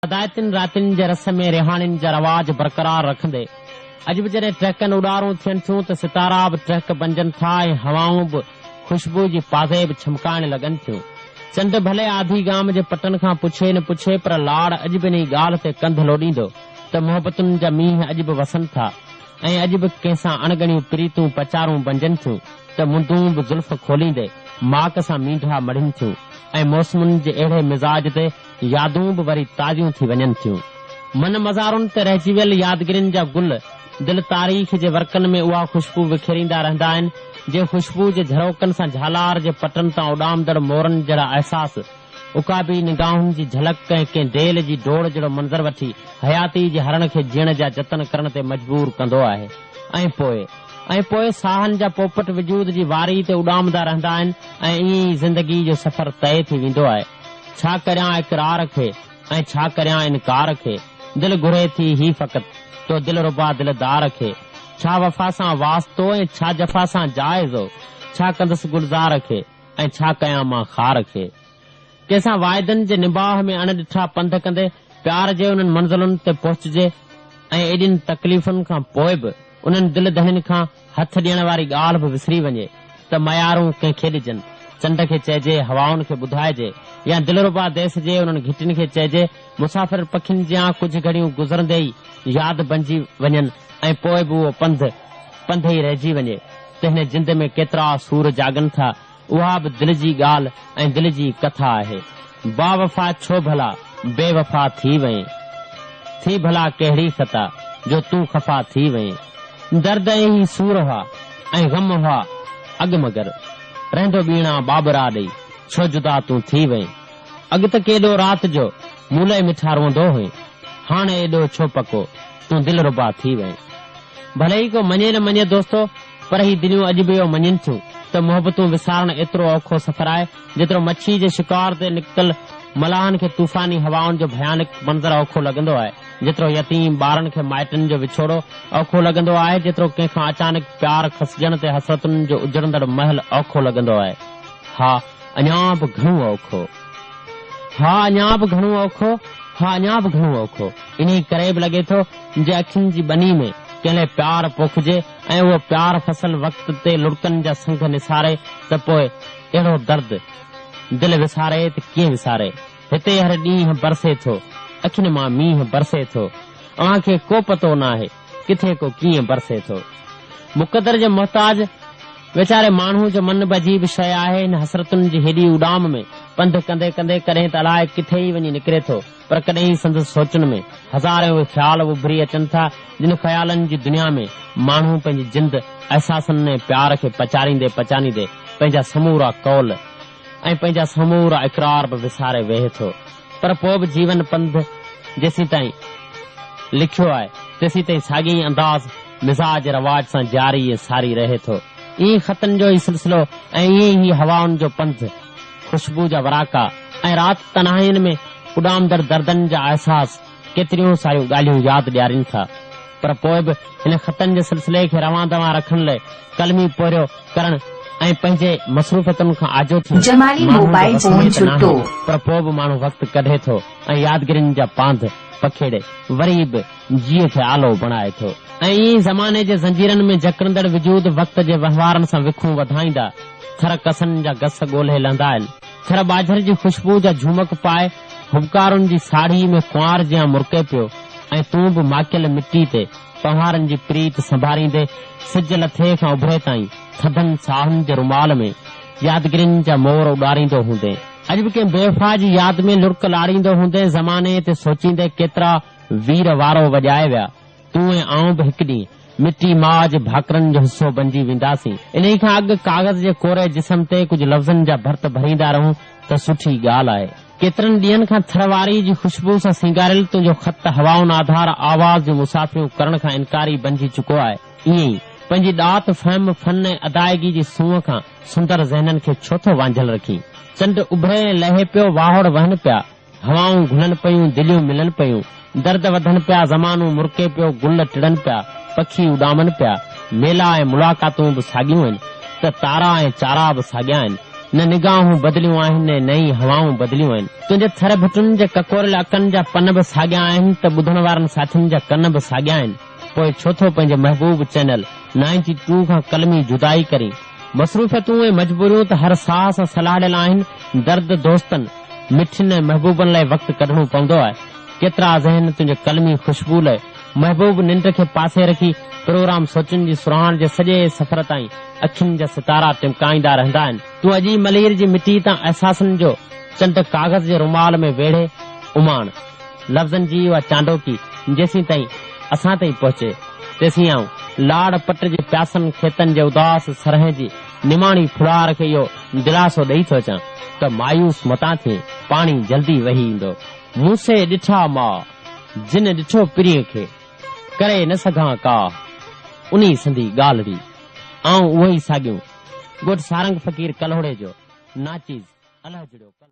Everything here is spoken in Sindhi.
سدائتين راتين جي رس ۾ رهاڻين جا رواج برقرار رکندي، اڄ به جڏهن ٽهڪن اڏارون ٿين ٿيون ته ستارا به ٽهڪ بنجن ٿا ۽ هوائون به خوشبوء جي پازيب ڇمڪائڻ لڳن ٿيون. چنڊ ڀلي آڌي گام جي پٽن کان پڇي نه پڇي پر لاڙ اڄ به انهي ڳالهه تي ڪنڌ لوڏيندو ته محبتن جا مينهن اڄ به وسن ٿا ۽ اڄ به ڪنهن سان اڻڳڻيون پريتون پچارون بنجن ٿيون ته مندون به زلف کوليندي ماڪ سان مينڍا مڙهين ٿيون ۽ موسمن جي اهڙي مزاج تي يادون به وري تازيون ٿي وڃن ٿيون. من مزارن تي رهجي ويل يادگيرين جا گل دل تاريخ جي ورقن ۾ اها خوشبو وکيريندا رهندا آهن، جنهن خوشبو جي جهروڪن سان جهالار جي پٽن تان اڏامندڙ مورن جهڙا احساس، عقابي نگاهن جي جهلڪ ۽ ڪنهن ڊيل جي ڊوڙ جهڙو منظر وٺي حياتي جي هرڻ کي جيئڻ جا جتن ڪرڻ تي مجبور ڪندو آهي. ۽ پوء. ۽ پوء ساهن جا پوپٽ وجود جي واري تي اڏامندا رهندا آهن ۽ ائين ئي زندگي جو سفر طئي ٿي ويندو آهي. ڇا ڪريان اقرار کي ۽ ڇا ڪريان انڪار کي، دل گهري ٿي هي فقط تو دلربا دلدار کي. ڇا وفا سان واسطو ۽ ڇا جفا سان جائزو، ڇا ڪندس گلزار کي ۽ ڇا ڪيان مان خار کي. ڪنهن سان واعدن جي نباهه ۾ اڻ ڏٺا پنڌ ڪندي پيار جي انهن منزلن تي پهچجي ۽ ايڏين تڪليفن کان پوء به انهن دل ڌڻين کان هٿ ڏيڻ واري ڳالهه به وسري وڃي ته ميارون ڪنهن کي ڏجن، چنڊ کي چئجي، هوائن کي ٻڌائجي يا دلربا ديس جي انهن گهٽين کي چئجي، مسافر پکين جيان ڪجهه گهڙيون گذرندي ئي ياد بنجي وڃن ۽ پوء به اهو پنڌ پنڌ ئي رهجي وڃي ته هن جند ۾ ڪيترا سور جاڳن ٿا، اها به دل جي ڳالهه ۽ دل جي ڪٿا آهي. باوفا ڇو ڀلا بي وفا ٿي وئين؟ ٿي ڀلا ڪهڙي خطا جو تون خفا ٿي وئين؟ درد ۽ هي سور هئا ۽ غم هئا اڳ مگر، رهندو ٻيڻا ٻاٻرا ڏئي ڇو جدا تون ٿي وئين؟ اڳ ته ڪيڏو رات جو مون لئه مٺا روئندو هئين، هاڻ ايڏو ڇو پڪو تون دلربا ٿي وئين؟ ڀلي ئي ڪو مڃي نه مڃي دوستو! پر هي دليون اڄ به اهو مڃين ٿيون ته محبتون وسارڻ ايترو اوکو سفر آهي، جيترو مڇي جي شڪار تي نڪتل ملاحن کي طوفاني هوائن جو ڀيانڪ منظر اوکو لڳندو آهي، جيترو يتيم ٻارن کي مائٽن جو وڇوڙو اوکو لڳندو آهي، جيترو ڪنهن کان اچانڪ پيار کسجڻ تي حسرتن جو اجڙندڙ محل اوکو لڳندو آهي. ها، اڃا به گهڻو اوکو. ها، اڃا به گهڻو اوکو. ها، اڃا به گهڻو اوکو. انهيء ڪري به لڳي ٿو، جي اکين جي ٻني ۾ ڪنهن لاء پيار پوکجي ۽ اهو پيار فصل وقت تي لڙڪن جا سنگهه نثاري ته پوء اهڙو درد دل وساري ته ڪيئن وساري. هتي هر ڏينهن برسي ٿو، اکين مان مينهن برسي ٿو. اوهان کي ڪو پتو ناهي، ڪٿي ڪو ڪيئن برسي ٿو. مقدر جي محتاج ويچاري ماڻهوء جو من به عجيب شيء آهي. هن حسرتن جي هيڏي اڏام ۾ پنڌ ڪندي ڪندي ڪڏهن ته الائي ڪٿي ئي وڃي نڪري ٿو. پر ڪڏهن سندس سوچن ۾ هزارين اهي خيال اڀري اچن ٿا، جن خيالن جي دنيا ۾ ماڻهو پنهنجي جند، احساسن ۽ پيار کي پچاريندي پچانيدي پنهنجا سمورا قول ۽ پنهنجا سمورا اقرار به وساري ويهي ٿو. پر پوء به جيون پنڌ جيسيتائين لکيو آهي، تيسيتائين ساڳئي ئي انداز، مزاج، رواج سان جاري ۽ ساري رهي ٿو. ائين ئي خطن جو هي سلسلو ۽ ائين ئي هي هوائن جو پنڌ. خوشبو جا وراڪا ۽ رات تنهائين ۾ اڏامندڙ دردن جا احساس ڪيتريون ساريون ڳالهيون ياد ڏيارين ٿا. پر پوء به هن خطن جي سلسلي کي روان دوان رکڻ لئه قلمي پورهيو ڪرڻ ۽ پنهنجي مصروفيتن کان آجو ٿيڻ جمالي ماڻهو جي موبائل وس فون ۾ ته ناهي ڇٽو. پر پوء به ماڻهو وقت ڪڍي ٿو ۽ يادگيرين جا پانڌ پکيڙي وري به جيء کي آلو بڻائي ٿو. ۽ ائين ئي زماني جي زنجيرن ۾ جڪڙندڙ وجود وقت جي وهنوارن سان وکون وڌائيندا ٿر ڪسن جا گس ڳولهي لهندا آهن. ٿر ٻاجهر جي خوشبوء جا جهومڪ پائي هٻڪارن جي ساڙهي ۾ ڪنوار جيان مرڪي پيو ۽ تون به ماڪيل مٽي تي پنهوارن جي پريت سنڀاريندي سج لٿي کان اڀري تائين ٿڌن ساهن جي رومال ۾ يادگيرين جا مور اڏاريندو هوندين. اڄ به ڪنهن بيوفا جي ياد ۾ لڙڪ لاڙيندو هوندين. زماني تي سوچيندي ڪيترا وير وارو وڄائي ويا. تون ۽ آئون به هڪ ڏينهن مٽي ماء جي ڀاڪرن جو حصو بنجي وينداسين. انهيء کان اڳ ڪاغذ جي ڪوري جسم تي ڪجهه لفظن جا ڀرت ڀريندا رهون ته سٺي ڳالهه آهي. ڪيترن ڏينهن کان ٿر واريء جي خوشبوء سان سينگاريل تنهنجو خط هوائن آڌار آواز جون مسافريون ڪرڻ کان انڪاري بنجي چڪو آهي. ائين ئي پنهنجي ڏات، فهم، فن ۽ ادائگي جي سونهن کان سندر ذهنن کي ڇو ٿو وانجهيل رکين؟ چنڊ اڀري ۽ لهي پيو، واهوڙ وهن پيا. هوائون گهلن پيون، دليون ملن پيون، درد وڌن پيا، زمانو مرڪي پيو، گل ٽڙن پيا، پکي اڏامن پيا، ميلا ۽ ملاقاتون به ساڳيون آهن ته تارا ۽ چارا به ساڳيا آهن. نه نگاهون بدليون آهن ۽ نه ئي هوائون بدليون آهن. تنهنجي ٿر ڀٽن جي ڪڪوريل اڪن جا پن به ساڳيا آهن ته ٻڌڻ وارن ساٿين جا ڪن به ساڳيا آهن. پوء ڇو ٿو پنهنجي محبوب چينل نائنٽي ٽو کان قلمي جدائي ڪرين؟ مصروفيتون ۽ مجبوريون ته هر ساهه سان سلهاڙيل آهن. درد دوستن، مٺين ۽ محبوبن لاء وقت ڪڍڻو پوندو آهي. ڪيترا ذهن تنهنجي قلمي خوشبو لاء محبوب ننڊ کي پاسي رکي پروگرام سوچن جي سرهاڻ جي سڄي سفر تائين اکين جا ستارا ٽمڪائيندا رهندا آهن. تون اڄ ئي ملير جي مٽيء تان احساسن جو چنڊ ڪاغذ جي رومال ۾ ويڙهي اماڻ. لفظن جي اها چانڊوڪي جيسين تائين اسان تائين پهچي، تيسين آئون لاڙ پٽ جي پياسن کيتن جي اداس سرهين جي نماڻي ڦلهار کي اهو دلاسو ڏئي ٿو اچان ته مايوس متان ٿئين، پاڻي جلدي وهي ايندو. مون سي ڏٺا ماء، جن ڏٺو پرينء کي، ڪري نه سگهان ڪاهه، انهي سندي ڳالهڙي. آئون اهو ئي ساڳيون، ڳوٺ سارنگ فقير ڪلهوڙي جو، ناچيز، الهه جڙيو ڪلهوڙو.